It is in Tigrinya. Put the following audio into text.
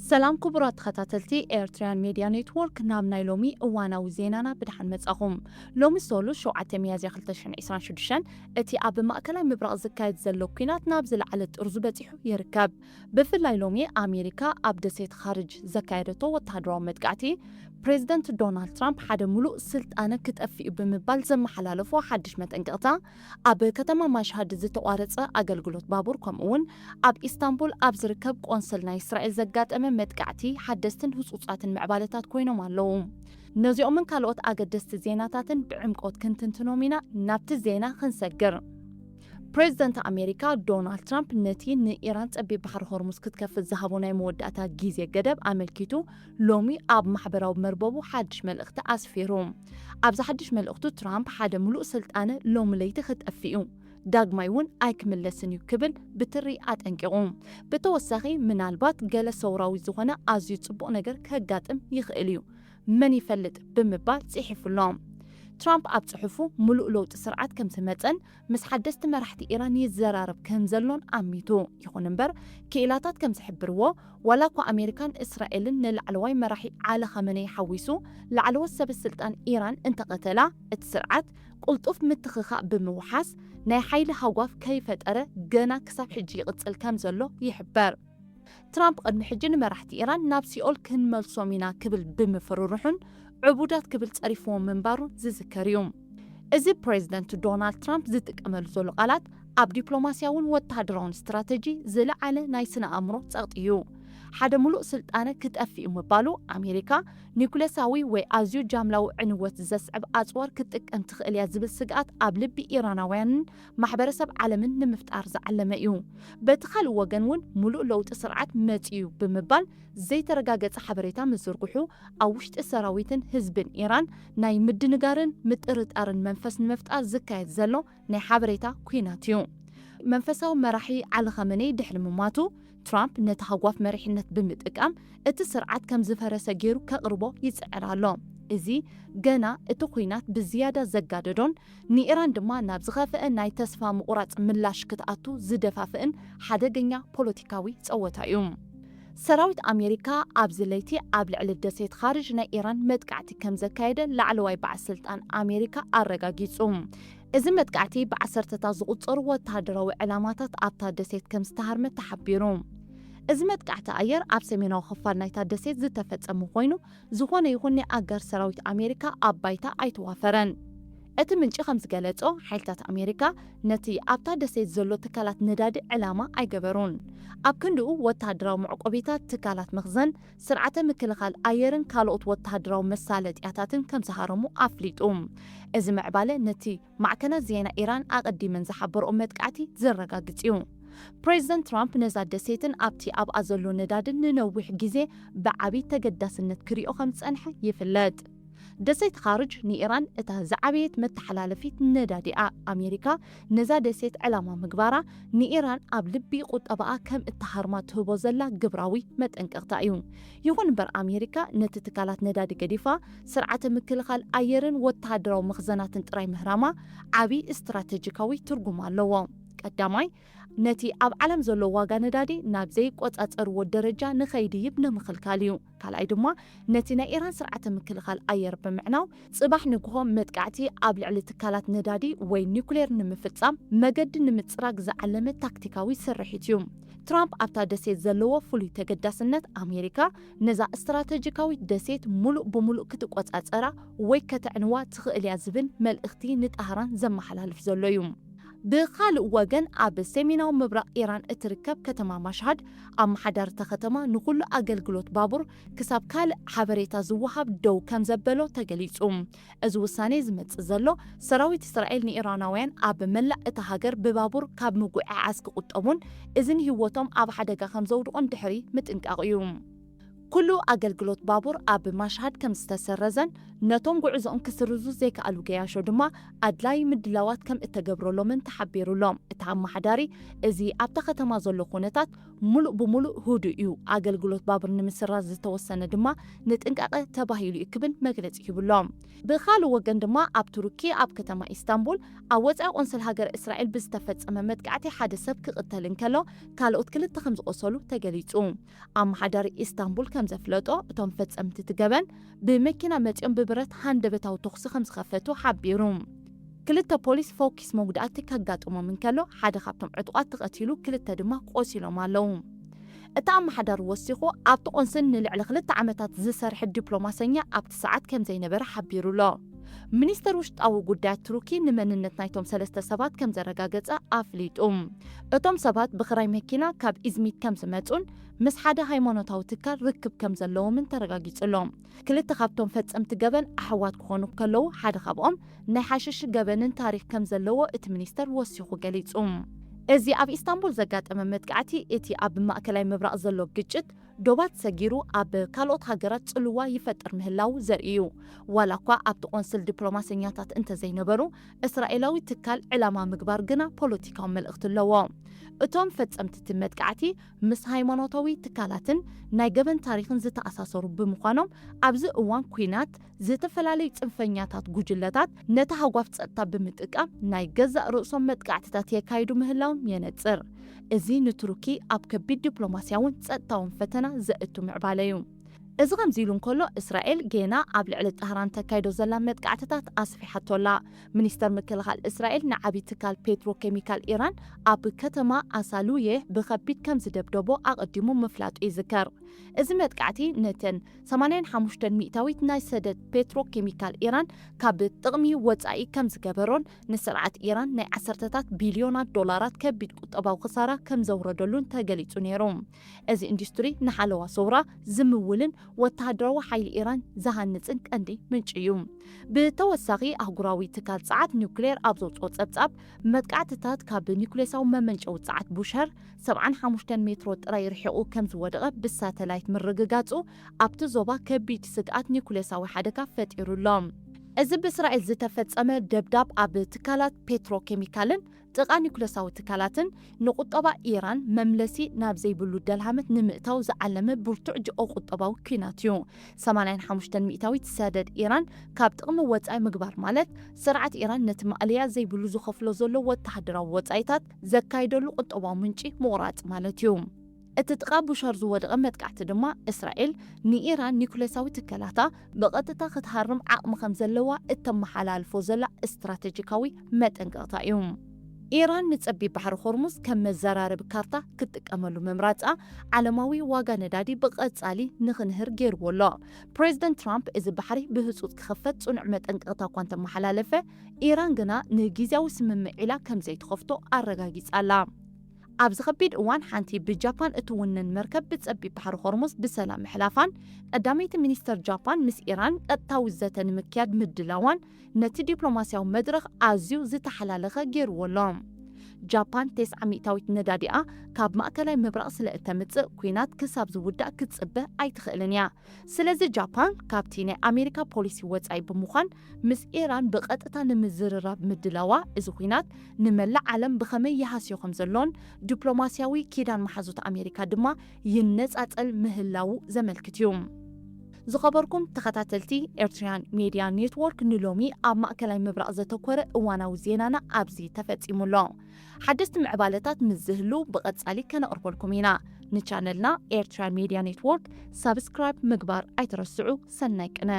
ሰላም ክቡራት ተኸታተልቲ ኤርትራውያን ሜድያ ኔትወርክ፣ ናብ ናይ ሎሚ እዋናዊ ዜናና ብደሓን መጻኹም። ሎሚ ሶሉስ ሸውዓተ ሚያዝያ ክልተ ሽሕን ዕስራን ሽዱሽተን እቲ ኣብ ማእከላይ ምብራቕ ዝካየድ ዘሎ ኲናት ናብ ዝለዓለ ጥርዙ በጺሑ ይርከብ። ብፍላይ ሎሚ ኣሜሪካ ኣብ ደሴት ኻርጅ ዘካየደቶ ወተሃደራዊ መጥቃዕቲ፣ ፕሬዚደንት ዶናልድ ትራምፕ ሓደ ምሉእ ስልጣነ ክጠፍእ እዩ ብምባል ዘመሓላለፎ ሓድሽ መጠንቀቕታ፣ ኣብ ከተማ ማሽሃድ ዝተቋረጸ ኣገልግሎት ባቡር፣ ከምኡ እውን ኣብ ኢስታንቡል ኣብ ዝርከብ ቆንስል ናይ እስራኤል ዘጋጠመ መጥቃዕቲ ሓደስትን ህጹጻትን ምዕባለታት ኮይኖም ኣለዉ። ነዚኦምን ካልኦት ኣገደስቲ ዜናታትን ብዕምቆት ክንትንትኖም ኢና። ናብቲ ዜና ክንሰግር። ፕሬዚደንት ኣሜሪካ ዶናልድ ትራምፕ ነቲ ንኢራን ጸቢብ ባሕሪ ሆርሙዝ ክትከፍት ዝሃቦ ናይ መወዳእታ ግዜ ገደብ ኣመልኪቱ ሎሚ ኣብ ማሕበራዊ መርበቡ ሓድሽ መልእኽቲ ኣስፊሩ። ኣብዚ ሓድሽ መልእኽቱ ትራምፕ ሓደ ምሉእ ስልጣነ ሎሚ ለይቲ ክጠፍእ እዩ፣ ዳግማይ እውን ኣይክምለስን እዩ ክብል ብትሪ ኣጠንቂቑ። ብተወሳኺ ምናልባት ገለ ሰውራዊ ዝኾነ ኣዝዩ ጽቡቕ ነገር ከጋጥም ይኽእል እዩ፣ መን ይፈልጥ ብምባል ጽሒፉ ኣሎ። ትራምፕ ኣብ ጽሑፉ ምሉእ ለውጢ ስርዓት ከም ዝመጸን ምስ ሓደስቲ መራሕቲ ኢራን ይዘራረብ ከም ዘሎን ኣሚቱ። ይኹን እምበር ክኢላታት ከም ዝሕብርዎ ዋላ እኳ ኣሜሪካን እስራኤልን ንላዕለዋይ መራሒ ዓሊ ኻመነይ ሓዊሱ ላዕለዎት ሰበ ስልጣን ኢራን እንተቐተላ እቲ ስርዓት ቅልጡፍ ምትኽኻእ ብምውሓስ ናይ ሓይሊ ሃጓፍ ከይፈጠረ ገና ክሳብ ሕጂ ይቕጽል ከም ዘሎ ይሕበር። ትራምፕ ቅድሚ ሕጂ ንመራሕቲ ኢራን ናብ ሲኦል ክንመልሶም ኢና ክብል ብምፍርርሑን ዕቡዳት ክብል ጸሪፍዎም ምንባሩ ዝዝከር እዩ። እዚ ፕሬዚደንት ዶናልድ ትራምፕ ዝጥቀመሉ ዘሎ ቃላት ኣብ ዲፕሎማስያውን ወተሃደራውን ስትራተጂ ዝለዓለ ናይ ስነ ኣእምሮ ጸቕጢ እዩ። ሓደ ምሉእ ስልጣነ ክጠፍእ እዩ ምባሉ ኣሜሪካ ኒኩለሳዊ ወይ ኣዝዩ ጃምላዊ ዕንወት ዘስዕብ ኣጽዋር ክትጥቀም ትኽእል እያ ዝብል ስግኣት ኣብ ልቢ ኢራናውያንን ማሕበረሰብ ዓለምን ንምፍጣር ዝዓለመ እዩ። በቲ ካልእ ወገን እውን ምሉእ ለውጢ ስርዓት መጺኡ እዩ ብምባል ዘይተረጋገጸ ሓበሬታ ምዝርግሑ ኣብ ውሽጢ ሰራዊትን ህዝብን ኢራን ናይ ምድንጋርን ምጥርጣርን መንፈስ ንምፍጣር ዝካየድ ዘሎ ናይ ሓበሬታ ኲናት እዩ። መንፈሳዊ መራሒ ዓሊ ኻመነይ ድሕሪ ምማቱ ትራምፕ ነቲ ሃጓፍ መሪሕነት ብምጥቃም እቲ ስርዓት ከም ዝፈረሰ ገይሩ ከቕርቦ ይጽዕር ኣሎ። እዚ ገና እቲ ኲናት ብዝያዳ ዘጋደዶን ንኢራን ድማ ናብ ዝኸፍአ ናይ ተስፋ ምቑራጽ ምላሽ ክትኣቱ ዝደፋፍእን ሓደገኛ ፖለቲካዊ ጸወታ እዩ። ሰራዊት ኣሜሪካ ኣብዚ ለይቲ ኣብ ልዕሊ ደሴት ኻርጅ ናይ ኢራን መጥቃዕቲ ከም ዘካየደ ላዕለዋይ በዓል ስልጣን ኣሜሪካ ኣረጋጊጹ። እዚ መጥቃዕቲ ብዓሰርተታት ዝቑጸሩ ወተሃደራዊ ዕላማታት ኣብታ ደሴት ከም ዝተሃርመ ተሓቢሩ። እዚ መጥቃዕቲ ኣየር ኣብ ሰሜናዊ ክፋል ናይታ ደሴት ዝተፈጸመ ኮይኑ፣ ዝኾነ ይኹን ናይ ኣጋር ሰራዊት ኣሜሪካ ኣብ ባይታ ኣይተዋፈረን። እቲ ምንጪ ከም ዝገለጾ፣ ሓይልታት ኣሜሪካ ነቲ ኣብታ ደሴት ዘሎ ትካላት ነዳዲ ዕላማ ኣይገበሩን። ኣብ ክንድኡ፣ ወተሃደራዊ መዕቆቢታት፣ ትካላት መኽዘን፣ ስርዓተ ምክልኻል ኣየርን ካልኦት ወተሃደራዊ መሳለጥያታትን ከም ዝሃረሙ ኣፍሊጡ። እዚ ምዕባለ ነቲ ማዕከናት ዜና ኢራን ኣቐዲመን ዝሓበርኦ መጥቃዕቲ ዘረጋግጽ እዩ። ፕሬዚደንት ትራምፕ ነዛ ደሴትን ኣብቲ ኣብኣ ዘሎ ነዳድን ንነዊሕ ግዜ ብዓቢ ተገዳስነት ክሪኦ ከም ዝጸንሐ ይፍለጥ። ደሴት ኻርጅ ንኢራን እታ ዝዓበየት መተሓላለፊት ነዳዲ እያ። ኣሜሪካ ነዛ ደሴት ዕላማ ምግባራ ንኢራን ኣብ ልቢ ቁጠባኣ ከም እትሃርማ ትህቦ ዘላ ግብራዊ መጠንቀቕታ እዩ። ይኹን እምበር ኣሜሪካ ነቲ ትካላት ነዳዲ ገዲፋ ስርዓተ ምክልኻል ኣየርን ወተሃደራዊ መኽዘናትን ጥራይ ምህራማ ዓቢ ስትራተጂካዊ ትርጉም ኣለዎ። ቀዳማይ፣ ነቲ ኣብ ዓለም ዘሎ ዋጋ ነዳዲ ናብ ዘይቆጻጸርዎ ደረጃ ንኸይድይብ ንምኽልካል እዩ። ካልኣይ ድማ፣ ነቲ ናይ ኢራን ስርዓተ ምክልኻል ኣየር ብምዕናው፣ ጽባሕ ንግሆ መጥቃዕቲ ኣብ ልዕሊ ትካላት ነዳዲ ወይ ኒኩሌር ንምፍጻም መገዲ ንምጽራግ ዝዓለመ ታክቲካዊ ስርሒት እዩ። ትራምፕ ኣብታ ደሴት ዘለዎ ፍሉይ ተገዳስነት፣ ኣሜሪካ ነዛ ስትራተጂካዊት ደሴት ምሉእ ብምሉእ ክትቆጻጸራ ወይ ከተዕንዋ ትኽእል እያ ዝብል መልእኽቲ ንጣህራን ዘመሓላልፍ ዘሎ እዩ። ብኻልእ ወገን፣ ኣብ ሰሜናዊ ምብራቕ ኢራን እትርከብ ከተማ ማሽሃድ፣ ኣመሓዳሪ እታ ከተማ ንኹሉ ኣገልግሎት ባቡር ክሳብ ካልእ ሓበሬታ ዝወሃብ ደው ከም ዘበሎ ተገሊጹ። እዚ ውሳኔ ዝመጽእ ዘሎ፣ ሰራዊት እስራኤል ንኢራናውያን ኣብ መላእ እታ ሃገር ብባቡር ካብ ምጉዕዓዝ ክቑጠቡን፣ እዚ ንህይወቶም ኣብ ሓደጋ ከም ዘውድቖን ድሕሪ ምጥንቃቑ እዩ። ኩሉ ኣገልግሎት ባቡር ኣብ ማሽሃድ ከም ዝተሰረዘን ነቶም ጉዕዞኦም ክስርዙ ዘይከኣሉ ገያሾ ድማ ኣድላዪ ምድላዋት ከም እተገብረሎምን ተሓቢሩሎም። እቲ ኣመሓዳሪ፣ እዚ ኣብታ ከተማ ዘሎ ኩነታት ሙሉእ ብሙሉእ ህዱእ እዩ፣ ኣገልግሎት ባቡር ንምስራዝ ዝተወሰነ ድማ ንጥንቃቐ ተባሂሉ እዩ ክብል መግለጺ ሂቡሎም። ብኻልእ ወገን ድማ ኣብ ቱርኪ ኣብ ከተማ ኢስታንቡል ኣብ ወጻኢ ቆንስል ሃገር እስራኤል ብዝተፈጸመ መጥቃዕቲ ሓደ ሰብ ክቕተል እንከሎ ካልኦት ክልተ ከም ዝቖሰሉ ተገሊጹ። ኣመሓዳሪ ኢስታንቡል ከም ዘፍለጦ እቶም ፈጸምቲ እቲ ገበን ብመኪና መጺኦም ብብረት ሃንደበታዊ ተኹሲ ከም ዝኸፈቱ ሓቢሩ። ክልተ ፖሊስ ፈውኪስ መጉዳእቲ ከጋጥሞም እንከሎ ሓደ ካብቶም ዕጡቓት ተቐቲሉ ክልተ ድማ ቆሲሎም ኣለዉ። እቲ ኣመሓዳሪ ወሲኹ ኣብቲ ቆንስል ንልዕሊ ክልተ ዓመታት ዝሰርሐ ዲፕሎማሰኛ ኣብቲ ሰዓት ከም ዘይነበረ ሓቢሩ ኣሎ። ሚኒስተር ውሽጣዊ ጉዳያት ቱርኪ ንመንነት ናይቶም ሰለስተ ሰባት ከም ዘረጋገጸ ኣፍሊጡ። እቶም ሰባት ብኽራይ መኪና ካብ ኢዝሚት ከም ዝመጹን ምስ ሓደ ሃይማኖታዊ ትካል ርክብ ከም ዘለዎምን ተረጋጊጹ ኣሎ። ክልተ ካብቶም ፈጸምቲ ገበን ኣሕዋት ክኾኑ ከለዉ ሓደ ካብኦም ናይ ሓሽሽ ገበንን ታሪኽ ከም ዘለዎ እቲ ሚኒስተር ወሲኹ ገሊጹ። እዚ ኣብ ኢስታንቡል ዘጋጠመ መጥቃዕቲ እቲ ኣብ ማእከላይ ምብራቕ ዘሎ ግጭት ዶባት ሰጊሩ ኣብ ካልኦት ሃገራት ጽልዋ ይፈጥር ምህላው ዘርኢ እዩ። ዋላ እኳ ኣብቲ ቆንስል ዲፕሎማሰኛታት እንተዘይነበሩ፣ እስራኤላዊ ትካል ዕላማ ምግባር ግና ፖለቲካዊ መልእኽቲ ኣለዎ። እቶም ፈጸምቲ እቲ መጥቃዕቲ ምስ ሃይማኖታዊ ትካላትን ናይ ገበን ታሪኽን ዝተኣሳሰሩ ብምዃኖም፣ ኣብዚ እዋን ኲናት ዝተፈላለዩ ጽንፈኛታት ጉጅለታት ነቲ ሃጓፍ ጸጥታ ብምጥቃም ናይ ገዛእ ርእሶም መጥቃዕትታት የካይዱ ምህላዎም የነጽር። እዚ ንቱርኪ ኣብ ከቢድ ዲፕሎማስያውን ጸጥታውን ፈተና ዘእቱ ምዕባለ እዩ። እዚ ከምዚ ኢሉ እንከሎ፣ እስራኤል ጌና ኣብ ልዕሊ ጠህራን ተካይዶ ዘላ መጥቃዕትታት ኣስፊሓቶ ኣላ። ሚኒስተር ምክልኻል እስራኤል ንዓቢ ትካል ፔትሮ ኬሚካል ኢራን ኣብ ከተማ ኣሳሉዬ ብኸቢድ ከም ዝደብደቦ ኣቐዲሙ ምፍላጡ ይዝከር። እዚ መጥቃዕቲ ነተን ሰማንያን ሓሙሽተን ሚእታዊት ናይ ሰደድ ፔትሮ ኬሚካል ኢራን ካብ ጥቕሚ ወጻኢ ከም ዝገበሮን ንስርዓት ኢራን ናይ ዓሰርተታት ቢልዮናት ዶላራት ከቢድ ቁጠባዊ ክሳራ ከም ዘውረደሉን ተገሊጹ ነይሩ። እዚ ኢንዱስትሪ ንሓለዋ ሰውራ ዝምውልን ወተሃደራዊ ሓይሊ ኢራን ዝሃንጽን ቀንዲ ምንጪ እዩ። ብተወሳኺ ኣህጉራዊ ትካል ጸዓት ኒውክሌር ኣብ ዘውጽኦ ጸብጻብ፣ መጥቃዕትታት ካብ ኒውክሌሳዊ መመንጨዊ ጸዓት ቡሸር ሰብዓን ሓሙሽተን ሜትሮ ጥራይ ርሒቑ ከም ዝወደቐ ብሳተላይት ምርግጋጹ ኣብቲ ዞባ ከቢድ ስግኣት ኒውክሌሳዊ ሓደጋ ፈጢሩ ኣሎ። እዚ ብእስራኤል ዝተፈጸመ ደብዳብ ኣብ ትካላት ፔትሮ ኬሚካልን ጥቓ ኒውክሌሳዊ ትካላትን ንቁጠባ ኢራን መምለሲ ናብ ዘይብሉ ደልሃመት ንምእታው ዝዓለመ ብርቱዕ ጂኦ ቁጠባዊ ኲናት እዩ። ሰማንያን ሓሙሽተን ሚእታዊት ሰደድ ኢራን ካብ ጥቕሚ ወጻኢ ምግባር ማለት ስርዓት ኢራን ነቲ ማእለያ ዘይብሉ ዝኸፍሎ ዘሎ ወተሃደራዊ ወጻኢታት ዘካይደሉ ቁጠባዊ ምንጪ ምቑራጽ ማለት እዩ። እቲ ጥቓ ቡሸር ዝወደቐ መጥቃዕቲ ድማ እስራኤል ንኢራን ኒውክሌሳዊ ትካላታ ብቐጥታ ክትሃርም ዓቕሚ ከም ዘለዋ እተመሓላልፎ ዘላ ስትራቴጂካዊ መጠንቀቕታ እዩ። ኢራን ንጸቢብ ባሕሪ ሆርሙዝ ከም መዘራረቢ ካርታ ክትጥቀመሉ ምምራጻ፣ ዓለማዊ ዋጋ ነዳዲ ብቐጻሊ ንኽንህር ገይርዎ ኣሎ። ፕሬዚደንት ትራምፕ እዚ ባሕሪ ብህጹጽ ክኽፈት ጽኑዕ መጠንቀቕታ እኳ እንተመሓላለፈ፣ ኢራን ግና ንግዝያዊ ስምምዕ ኢላ ከም ዘይትኸፍቶ ኣረጋጊጻ ኣላ። ኣብዚ ከቢድ እዋን ሓንቲ ብጃፓን እትውነን መርከብ ብጸቢብ ባሕሪ ሆርሙዝ ብሰላም ምሕላፋን፣ ቀዳመይቲ ሚኒስተር ጃፓን ምስ ኢራን ቀጥታዊ ዘተ ንምክያድ ምድላዋን ነቲ ዲፕሎማስያዊ መድረኽ ኣዝዩ ዝተሓላለኸ ገይርዎ ኣሎ። ጃፓን ተስዓ ሚእታዊት ነዳዲኣ ካብ ማእከላይ ምብራቕ ስለ እተምጽእ፣ ኲናት ክሳብ ዝውዳእ ክትጽበ ኣይትኽእልን እያ። ስለዚ ጃፓን ካብቲ ናይ ኣሜሪካ ፖሊሲ ወጻኢ ብምዃን ምስ ኢራን ብቐጥታ ንምዝርራብ ምድላዋ፣ እዚ ኲናት ንመላእ ዓለም ብኸመይ ይሃስዮ ከም ዘሎን ዲፕሎማስያዊ ኪዳን መሓዙት ኣሜሪካ ድማ ይነጻጸል ምህላዉ ዘመልክት እዩ። ዝኸበርኩም ተኸታተልቲ ኤርትራውያን ሜድያ ኔትወርክ፣ ንሎሚ ኣብ ማእከላይ ምብራቕ ዘተኮረ እዋናዊ ዜናና ኣብዚ ተፈጺሙ ኣሎ። ሓደስቲ ምዕባለታት ምስ ዝህሉ ብቐጻሊ ከነቕርበልኩም ኢና። ንቻነልና ኤርትራውያን ሜድያ ኔትወርክ ሳብስክራይብ ምግባር ኣይትረስዑ። ሰናይ ቅነ።